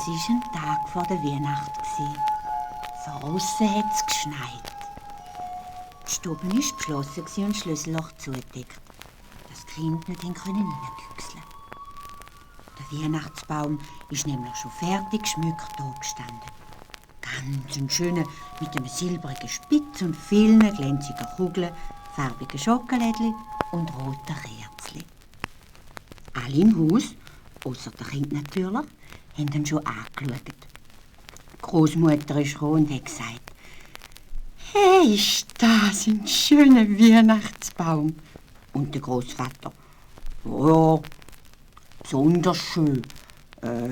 Es war ein Tag vor der Weihnacht. Draussen hat es geschneit. Die Stube war geschlossen und das Schlüsselloch zugedeckt, dass die Kinder nicht reingüchseln. Der Weihnachtsbaum ist nämlich schon fertig geschmückt da gestanden. Ganz ein schöner, mit einem silbrigen Spitz und vielen glänzigen Kugeln, farbigen Schokolädchen und roten Kerzchen. Alle im Haus, ausser der Kind natürlich, haben ihn schon angeschaut. Die Großmutter ist gekommen und hat gesagt: «Hey, ist das ein schöner Weihnachtsbaum!» Und der Großvater: «Ja, besonders schön,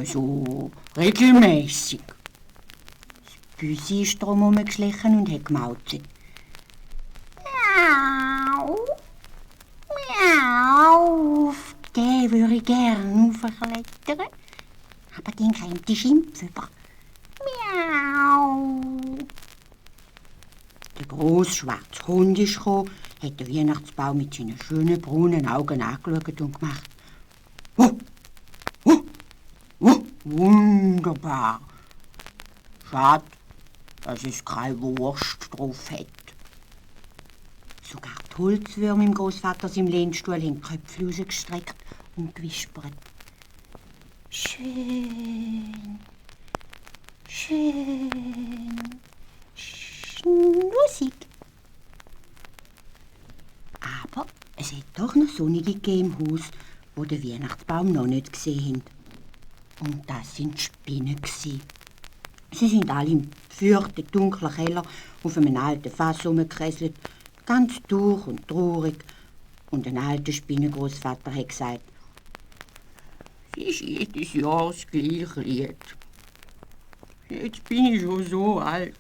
so regelmäßig.» Das Büsi ist drum herumgeschlichen und hat gemauzt. «Miau, miau, auf den würde ich gern raufklettern, aber den kommt die Schimpf über. Miau!» Der grosse schwarze Hund ist gekommen, hat den Weihnachtsbaum mit seinen schönen braunen Augen angeschaut und gemacht: «Oh, oh, oh, wunderbar. Schade, dass es keine Wurst drauf hat.» Sogar die Holzwürmer im Großvater im Lehnstuhl haben die Köpfe rausgestreckt und gewispert: «Schön, schön, schnussig.» Aber es hat doch noch Sonnige gegeben im Haus, wo den Weihnachtsbaum noch nicht gesehen haben. Und das waren die Spinnen. Sie sind alle im feuchten, dunklen Keller auf einem alten Fass herumgekresselt, ganz durch und traurig. Und ein alter Spinnengroßvater hat gesagt: «Es ist jedes Jahr das gleiche Lied. Jetzt bin ich schon so alt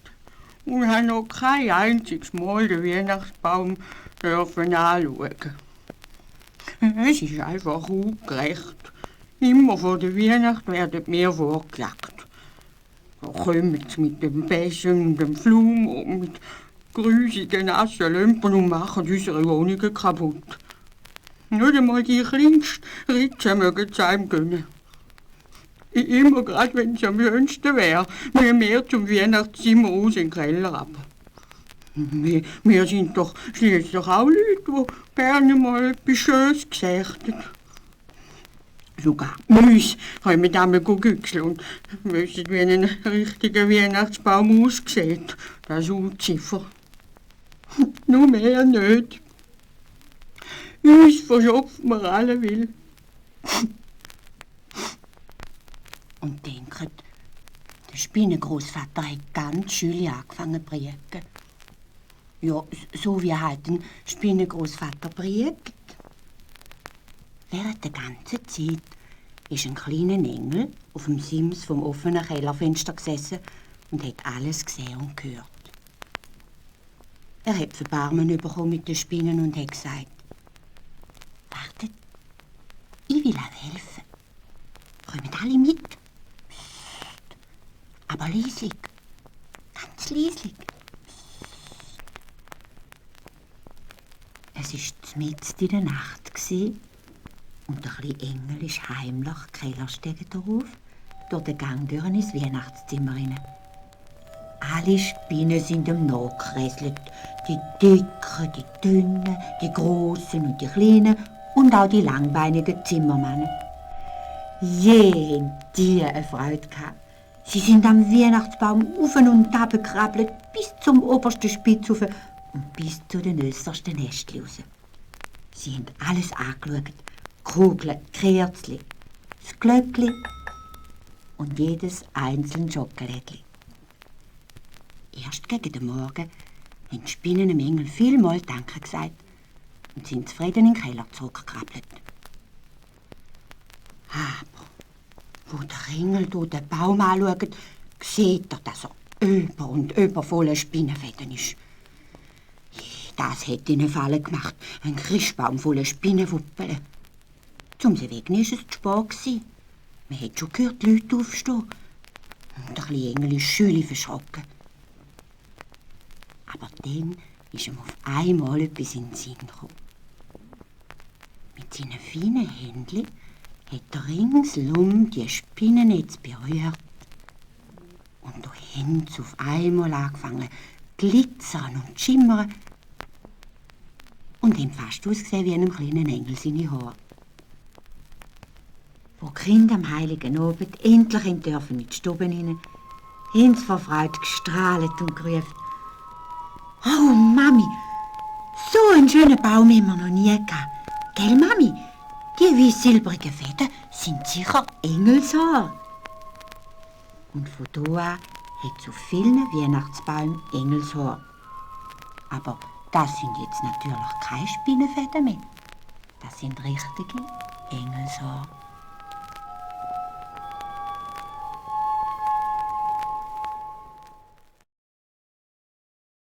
und habe noch kein einziges Mal den Weihnachtsbaum anschauen. Es ist einfach ungerecht. Immer vor der Weihnacht werden wir vorgejagt. Da kommen sie mit dem Besen und dem Flum und mit grusigen, nassen Lämpern und machen unsere Wohnungen kaputt. Nicht einmal die kleinsten Ritzen mögen es einem gönnen. Immer gerade, wenn es am schönsten wäre, müssen wir zum Weihnachtszimmer aus in den Keller ab. Wir sind doch schließlich auch Leute, die gerne mal etwas Schönes gesächtet. Sogar Mäuse können einmal güchseln und wissen, wie ein richtiger Weihnachtsbaum aussieht. Das Unziffer. Nur mehr nicht. Uns verschopfen wir alle will.» Und denkt, der Spinnengroßvater hat ganz schön angefangen zu briegen. Ja, so wie halt ein Spinnengroßvater briegt. Während der ganzen Zeit ist ein kleiner Engel auf dem Sims vom offenen Kellerfenster gesessen und hat alles gesehen und gehört. Er hat Verbarmen bekommen mit den Spinnen und hat gesagt: «Wartet, ich will euch helfen. Kommt alle mit. Psst, aber leislich, ganz leislich. Es war mitten in der Nacht und der kleine Engel ist heimlich die Kellerstege drauf, durch den Gang durch ins Weihnachtszimmer hinein. Alle Spinnen sind ihm nachgekräselt. Die dicken, die dünnen, die grossen und die kleinen und auch die langbeinigen Zimmermänner. Je haben die eine Freude gehabt. Sie sind am Weihnachtsbaum auf und runter gekrabbelt bis zum obersten Spitz rauf und bis zu den äußersten Nestchen raus. Sie haben alles angeschaut. Kugeln, Kerzchen, das Glöckli und jedes einzelne Schokolädchen. Erst gegen den Morgen haben die Spinnen dem Engel vielmal Danke gesagt und sind zufrieden in den Keller zurückgekrabbelt. Aber wo der Engel durch den Baum anschaut, sieht er, dass er über und über voller Spinnenfäden ist. Das hätte ihn Falle gemacht, ein Christbaum voller Spinnenwuppeln. Zum sie wegnehmen war es zu spät gewesen. Man hat schon gehört, die Leute aufstehen. Und der kleine Engel ist schön verschrocken. Aber dann ist ihm auf einmal etwas in den Sinn gekommen. Mit seinen feinen Händchen hat er ringsum die Spinnennetze berührt haben sie auf einmal angefangen glitzern und schimmern und haben fast ausgesehen wie einem kleinen Engel seine Haare. Wo die Kinder am heiligen Abend endlich in die Stube hinein, haben sie vor Freude gestrahlt und gerufen: «Oh, Mami, so einen schönen Baum haben wir noch nie gehabt. Gell, Mami? Die weiß-silbrigen Fäden sind sicher Engelshaar.» Und von da an hat es auf vielen Weihnachtsbäumen Engelshaar. Aber das sind jetzt natürlich keine Spinnenfäden mehr. Das sind richtige Engelshaar.